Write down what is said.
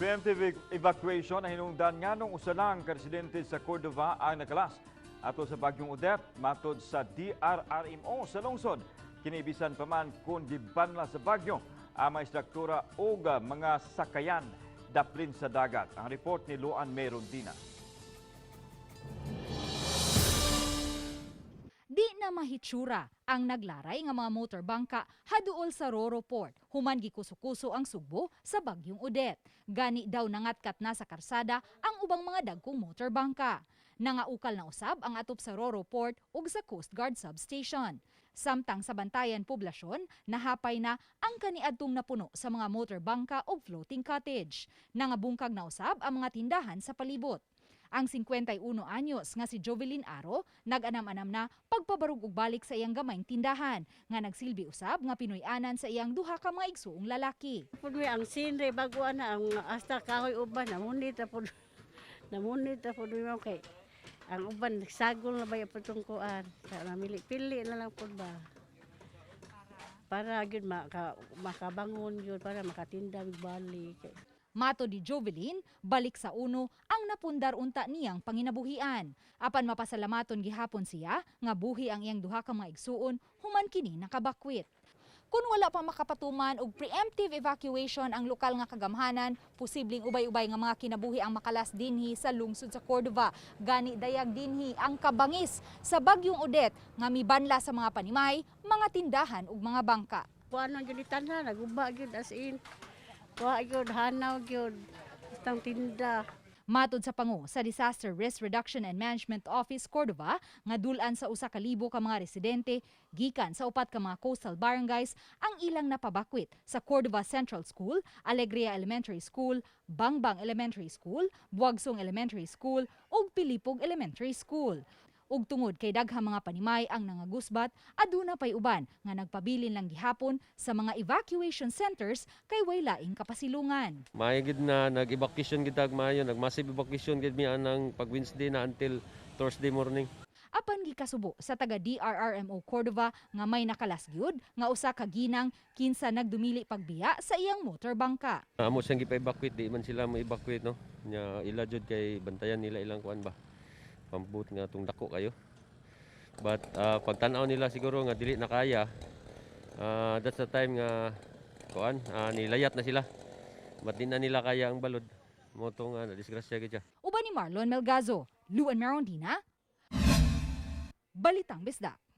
Preemptive evacuation ang hinungdan nganong usa lang ka residente sa Cordova ang nakalas ato sa Bagyong Odette, matod sa DRRMO sa lungsod. Kini bisan pa man kung gibanla sa bagyo ang mga istruktura o mga sakayan daplin sa dagat. Ang report ni Luan Merondina. Di na mahitsura ang naglaray nga mga motor bangka haduol sa Roro Port human gikuso-kuso ang sugbo sa Bagyong Odette. Gani daw nangatkat na sa karsada ang ubang mga dagkong motor bangka. Nangaukal na usab ang atop sa Roro Port ug sa Coast Guard Substation. Samtang sa Bantayan poblasyon, nahapay na ang kaniadtong napuno sa mga motor bangka ug floating cottage. Nangabungkag na usab ang mga tindahan sa palibot. Ang 51 anyos nga si Jovelyn Aro nag-anam-anam na pagpabarug og balik sa iyang gamayng tindahan nga nagsilbi usab nga Pinoy-anan sa iyang duha ka mga igsuong lalaki. Pud mi ang sinre bago na ang hasta kahoy uban namunit na pud, namunit na pud mi, ma'am, kay ang uban sagol na ba pud tong kuan sa mamili-pili na lang pud ba para gyud makabangon gyud para makatinda mig balik. Mato di Jovelyn, balik sa uno ang napundar unta niyang panginabuhian. Apan mapasalamaton gihapon siya nga buhi ang iyang duha ka mga igsuon human kini nakabakwit. Kung wala pa makapatuman og preemptive evacuation ang lokal nga kagamhanan, posibleng ubay-ubay nga mga kinabuhi ang makalas dinhi sa lungsod sa Cordova. Gani dayag dinhi ang kabangis sa Bagyong Odette nga mibanla sa mga panimay, mga tindahan ug mga bangka. Kuan ang gyud tanan naguba gyud, as in kuha gyud, hanaw gyud tang tinda. Matod sa pangu sa Disaster Risk Reduction and Management Office Cordova nga dulan sa 1,000 ka mga residente gikan sa upat ka mga coastal barangays ang ilang napabakwit sa Cordova Central School, Alegria Elementary School, Bangbang Elementary School, Buagsong Elementary School ug Pilipog Elementary School. Ug tungod kay daghang mga panimay ang nangagusbat, aduna pay uban nga nagpabilin lang gihapon sa mga evacuation centers kay way laing kapasilungan. Maayo gid na nag-evacuation gid tag maayo, nag-massive evacuation gid mi anang pag Wednesday na until Thursday morning. Apan gikasubo sa taga DRRMO Cordova nga may nakalas gyud nga usa ka ginang kinsa nagdumili pagbiya sa iyang motor bangka. Amo siyang gipa-evacuate, di man sila mo-evacuate, no. Nya ila jud kay bantayan nila ilang kuan ba. Pambut nga tung dako kayo. But pagtan-aw nila siguro nga dili na kaya, that's the time nga kuan nilayat na sila. But di na nila kaya ang balod. Mo tong disgrasya gid siya. Uban ni Marlon Melgazo, Luan Merondina, Balitang Bisdak.